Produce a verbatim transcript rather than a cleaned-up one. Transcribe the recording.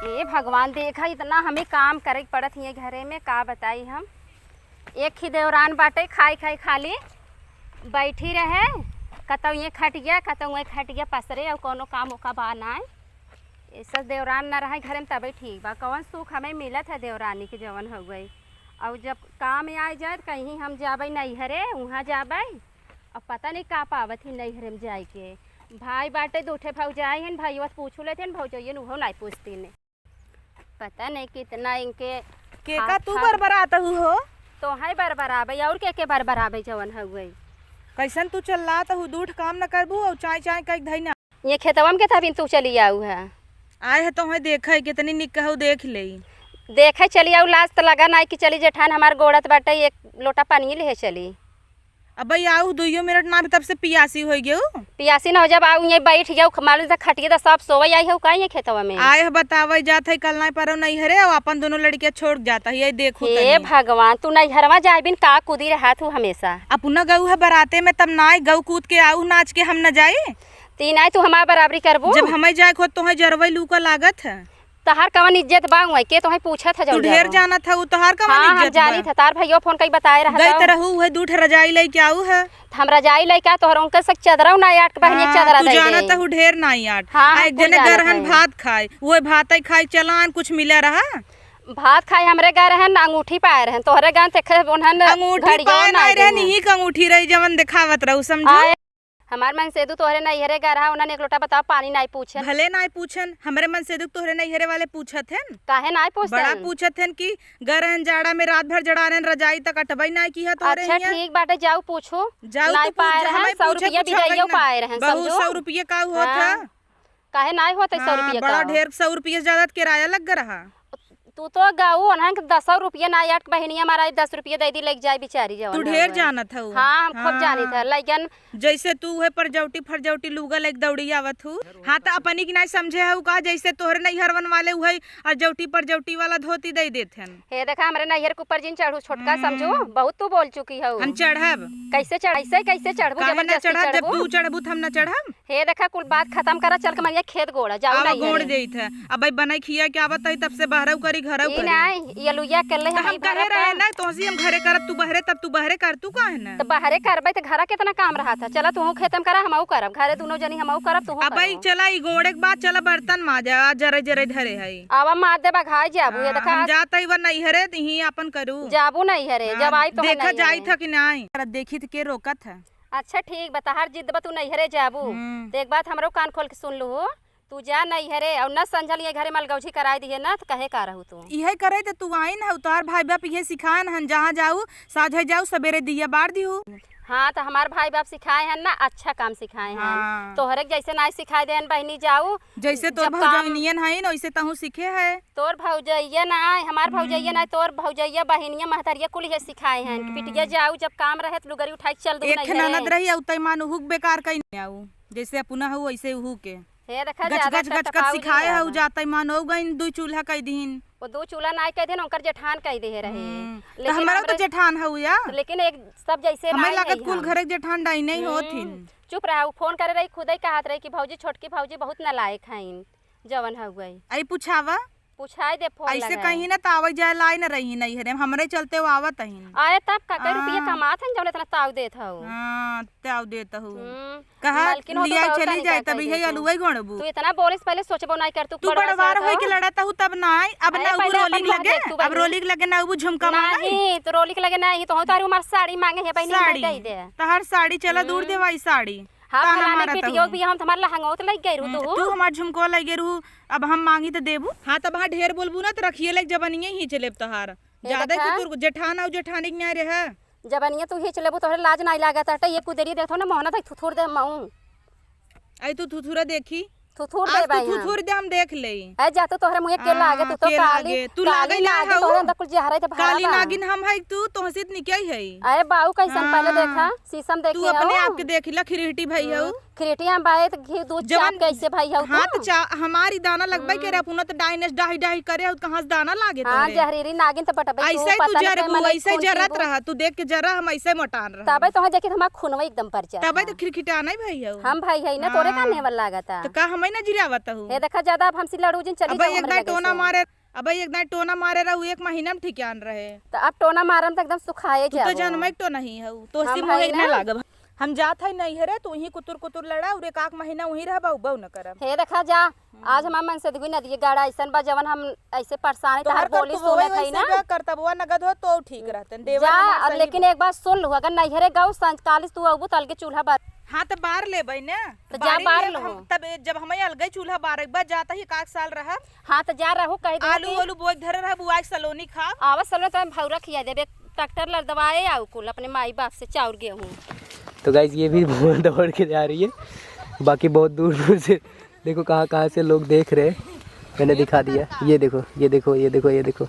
हे भगवान, देखा इतना हमें काम करे के पड़त हिये घरे में, का बताई हम। एक ही देवरान बाटे, खाई खाई खाली बैठी रहे, कतौ ये खटिया, कतौ ये खटिया पसरे, अउर कौनो काम ओका बा नाय। ऐसा देवरान न रहे घरे में तबे ठीक बा। कौन सुख हमें मिलत है देवरानी के जवन हो गई। अउर जब काम में आ जाए त कहीं हम जाबे नैहरे, उहाँ जाबे, अब पता नहीं का पावत ही नैहरे में जाए के। भाई बाटे, दू ठे भौजाई हन, भाइयों से पूछ लेते हन, भौजइयन उहो नाई पूछतीन। पता नहीं कितना इनके केका हाथ तू हाथ बरबरात हू हो? तोहैं बरबराबे, अउर के के बरबराबे जवन हउए। कैसन तू चिल्लात हू, दू ठे काम न करबू अउर चाय चाय कइक धइना। ये खेतवा में के तबिन तू चली आऊ है। आए है तोहैं देखे, कितनी निक हऊ, देख लेई। देखे चली आऊ, लाज त लगा नाई कि चली जेठान हमार गोड़त बाटे, एक लोटा पानी लिहे चली। अबे आऊ दुइयो मिनट ना, तब से पियासी होइ गेऊ। पियासी न हो, जब आऊ ये बैठ जाऊ, ख-, मालूम त खटिए त सब सोवै आई हऊ का ये खेतवा में? आए ह बतावै जात है, कल नाई परौ नैहरे, अउ अपन दुनो लड़किया छोड़ जात है, ये देखू हे तनी। भगवान, तू नैहरवा जाए बिन का कूदी रहा तू हमेशा? अपना गऊ है बराते में, तब नाई गऊ कूद के आऊ नाच के हम न जाई? ती नाई तू हमार बराबरी करबू? जब हमें जाए खुद तोहैं जरवै लूका लागत है। तहार कवन इज्जत बा उहाँ के? तोहैं पूछत है तू जौन ढेर जानो। जानत हऊ, तोहार कवन हाँ, हम इज्जत बा? जानित है। तार भइयो फोन कई बताए रहा गई था। त रहू, उहे दू ठे रजाई लइके आऊ है। हम रजाई लइके आ, तोहर उनके से चदरा ना आट के बहिनिया हाँ, चदरा तू दे जानत दे। हऊ ढेर नाई आट। हाँ, आ हम एक कुल जने जानत गरहन है। भात खाए, उहे भातै खाए, चलान कुछ मिला रहा? भात खाए हमरे गरहन, अंगूठी पाए रहन, तोहरे गरहन ते खे ओनहन अंगूठी घड़िया पाए ना नाई रहन, देहन। इही के अंगूठी रही जवन देखावत रहू, समझू? आए। हमार मनसेदू तोहरे नैहरे गरहा, उन्हन एक लोटा बताओ, पानी नाई पूछन। भले नाई पूछन, हमरे मनसेदू तोहरे नैहरे वाले पूछत हन। काहे नाई पूछत बड़ा हन? पूछत हन कि गरहन जाड़ा में रात भर जड़ा रहन, रजाई तक अटबई नाई किहा तोहरे अच्छा, हियां। ठीक बाटे, जाऊ पूछू। जाऊ नाई तू पूछ, पाए रहन, हमें सौ पूछे रुपया कुछ बिदाइयो हवे ना। पाए रहन, बहू, समझू? सौ रुपया का होत हाँ। है? काहे नाई होत है सौ हाँ, रुपया बड़ा का? ढेर, सौ रुपया से ज्यादा त किराया लग रहा। तू तो गऊ, उन्हन के दसौ रुपया ना आट के बहिनिया मारा, दस रुपया दे दी, लेके जाए बिचारी जवन तू ढेर हवे। जानत हऊ। हाँ, हम खूब हाँ। जानित है, लइकन जैसे तू उहे परजौटी फरजौटी लूगा लेके दौड़ी आवत हऊ। हाँ, त अपनी के नाई समझे हऊ का, जैसे तोहरे नैहरवन वाले उहे अरजौटी परजौटी वाला धोती दे देत हन। हे देखा, हमरे नैहर के ऊपर जिन चढ़ू, छोटका हम्म। समझू, बहुत तू बोल चुकी हऊ। हम चढ़ब। कैसे चढ़-, ऐसे कैसे चढ़बू, काहे ना जबरदस्ती चढ़ब? जब चढ़बू? तू चढ़बू त हम ना चढ़ब? हे देखा, कुल बात खतम करा, चल के मनिया खेत गोड़ा, जाऊ आवा नहीं गोड़ घरे। देइत है। अब भाई बनाई खिया के आवत है, तब से बहरऊ करी, घरऊ ई करी। नाई, ये लुइया अकेले त हम हम ही कहे भरत रहे है। ना, तोहसी हम घरे करब, तू बहरे, तब तू बहरे कर, तू काहे ना? त बहरे करबै त घरा केतना काम रहत है? चला तू खेतम करा, हमऊ करब, घरे दुनो जनी हमऊ करब, तू अब भाई करबू। चला ई गोड़े के बाद चला बर्तन माजा, जरे जरे धरे है। आवा मार देबा घाई जाबू, ये हाँ, देखा हम आज जात है वर नैहरे, त ही आपन करू। जाबू नैहरे, हाँ, जब आई तो देखा नैहरे। जाई था कि नाई? देखी त के रोकत है? अच्छा ठीक बा, तहार जिद बा, तू नैहरे जाबू। हम्म। त एक बात हमरो कान खोल के सुन लू हो, तू जा नैहरे, अउर न संझल ये घरे मलगौझी कराई दिहे ना, त कहे का रहू तू? इहे करे त तू आइन हऊ, तोहार भाई बाप इहे सिखाएन हन, जहाँ जाऊ, साझे जाऊ, सबेरे दिया बार दिहू। हाँ, त हमार भाई बाप सिखाए हन ना, अच्छा काम सिखाए हन। हाँ। तोहरे के जैसे नाई सिखाए देन बहिनी जाऊ, जैसे तोर जब काम भौजनियन हईन, वैसे तहूँ सीखे है। तोर भौजइया ना आए, हमार भौजइया ना आए, हम्म। तोर भौजइया, बहिनिया, महतरिया कुल इहे सिखाए हैं कि हम्म। बिटिया जाऊ, जब काम रहे त लुगरी उठाई के चल दू एक नैहरे। ननद रही, अउ तैमान उहुक बेकार कहीं आऊ, जैसे अपना हऊ, वैसे उहू के। हे देखा, गच, ज्यादा गच, गच, गच टपटपाऊ सिखाए जिन हऊ, ज्यादा। जा तैमान हो गइन, दुई चूल्हा कई दीन। वो दो चूल्हा नाई कई दीन, ओकर जेठान कई दे रहे। हम्म। त लेकिन हमरो त हमरे जेठान हऊ या। लेकिन एक सब जैसे हमें नाई लागत है कुल हम। घरे के जेठान डाई नहीं होत हम्म। हिन। चुप रहा, उ फोन करे रही, खुदे कहत रही कि भौजी, छोटकी भौजी बहुत नालायक हईन। जवन हउए। आई पुछावा। पुछाई दे फोन ऐसे लगाए। कहीं ना त आवै जाए लाई न रही नैहरे, हमरे चलते वो आवत हईन। आए तब का, कई रुपया हाँ। कमात हन जौन इतना ताव देत हऊ। हाँ, ताव देत हऊ। हम्म, कहा मलकिन हो तो लिया ताव चली तनी जाए का तब कह इहे देतू। अलुआ ही गोड़बू। तू इतना बोले से पहले सोचबो नहीं कर, तू तू बड़वा बड़वार साहब होई के हो। लड़त हऊ तब ना आई, अब अरे ना उबू पहले रोली अपन के मुंह लगे, देख तू अब बहिनी। रोली के लगे ना उबू झुमका मांगे। नहीं, तो रोली के लगे नहीं, तो तारू हमार साड़ी मांगे है बहिनी, मैं साड़ी। दे दे। तहार साड़ी चला दूर हम्म। देवाई साड़ी। हाँ, ताना फलाने मारत बिटियो हऊ। भी हम तुम्हार लहंगो तो लग गई रहू हम्म, तू। तू हमार झुमको लग गई रहू, अब हम मांगी त देबू। हाँ, तब हाँ ढेर बोलबू ना त रखिए लेक जबनिये ही चलेब तोहार। ये ज्यादा देखा। कुकुर जेठान आउ जेठानी के न्याय रहे। जबनिये तू ही चलेबू, तोहरे लाज नाई लागत हटे, ये कुदेरी देखो ना मोहना तक थुथुर दे मऊ। आई तू थुथुरा देखी। थुथुर आज दे तू भाई हम। थुथुर दे हम देख लेई। ए जा तू तोहरे मुँहे के हाँ, लागे, तू तो के काली, लागे। तू काली लागे ना नागिन हऊ। तोहरे अंदर कुल जहर है, तो भरा काली बा। नागिन हम है, तू तोहसे निकई है। अरे बाऊ कैसन पहले हाँ। देखा, शीशम तू देखे अपने हो? आप के देख ला, खिरहटी भाई हऊ। हम्म। खिरिटिया में बाए त घी दूध जवन चाप कैसे भाई हऊ हाँ, तू? तो चा-, हमारी दाना लगबे के हम्म। रहा, पुनः तो डाइनेस डाही डाही करे, और कहाँ से दाना लागे हाँ, तोरे? जहरीली नागिन तो बटबे तू, ऐसे ही तू पता न जरबू, कई महीना ऐसे ही खून जरत पीबू। रहा, तू देख के जरा हम ऐसे मोटान रहा। तबे तो हम देखे हमार खूनवा एकदम पर जात तबे है। तो खिरखिटा नहीं भाई हऊ। हम भाई है ना, तोरे का हाँ। नेवल लागता। तो का हमें ना जिरावत हऊ? हे देखा, ज्यादा अब हमसे लड़ू जिन, चली अब जाओ एक हमरे दाई लगे टोना से। मारे, अब एक दाई टोना मारे रहू, एक महीना में ठिकान रहे। तो अब टोना मारम तो एकदम सुखाए तू तो जाबो। जनमे के टोना ही हऊ, तो हम हसी मोहे भाई ना ना। लागब। हम जात है नैहरे, तू ही कुतुर कुतुर लड़ा, और एक आध महीना वहीं रहबा, उबऊ न करब। हे देखा जा, आज हमार मन से देखी नदी गाड़ा ऐसन बा, जवन हम ऐसे परेशान है, तोहर तोहर बोली करतबो सुनत वही है ना। बा, करतबवा नगद हो तो ठीक रहतन। देवर जा, हमार अब सही लेकिन बा। एक बात सुन लू, अगर नैहरे गऊ संझकालिस तू अबू तल के चूल्हा बार। हाँ, तो बार लेबै ना। तो जा बारी बार लेब लू। हम, तब ए, जब हमें अलगे चूल्हा बारे के बाद जाता ही एक आध साल रहब। हाँ, तो जा रहू, कह दे आलू कि आलू बोए के धरे रहब, बुआई सलोनी खाब। आवा सलोनी तो हम भौरा खिया देबे, ट्रैक्टर लदवाए आऊ कुल अपने माई बाप से चाउर गेहूँ। तो गाइस, ये भी दौड़ के जा रही है, बाकी बहुत दूर दूर से देखो कहाँ कहाँ से लोग देख रहे हैं, मैंने दिखा दिया। ये देखो, ये देखो, ये देखो, ये देखो,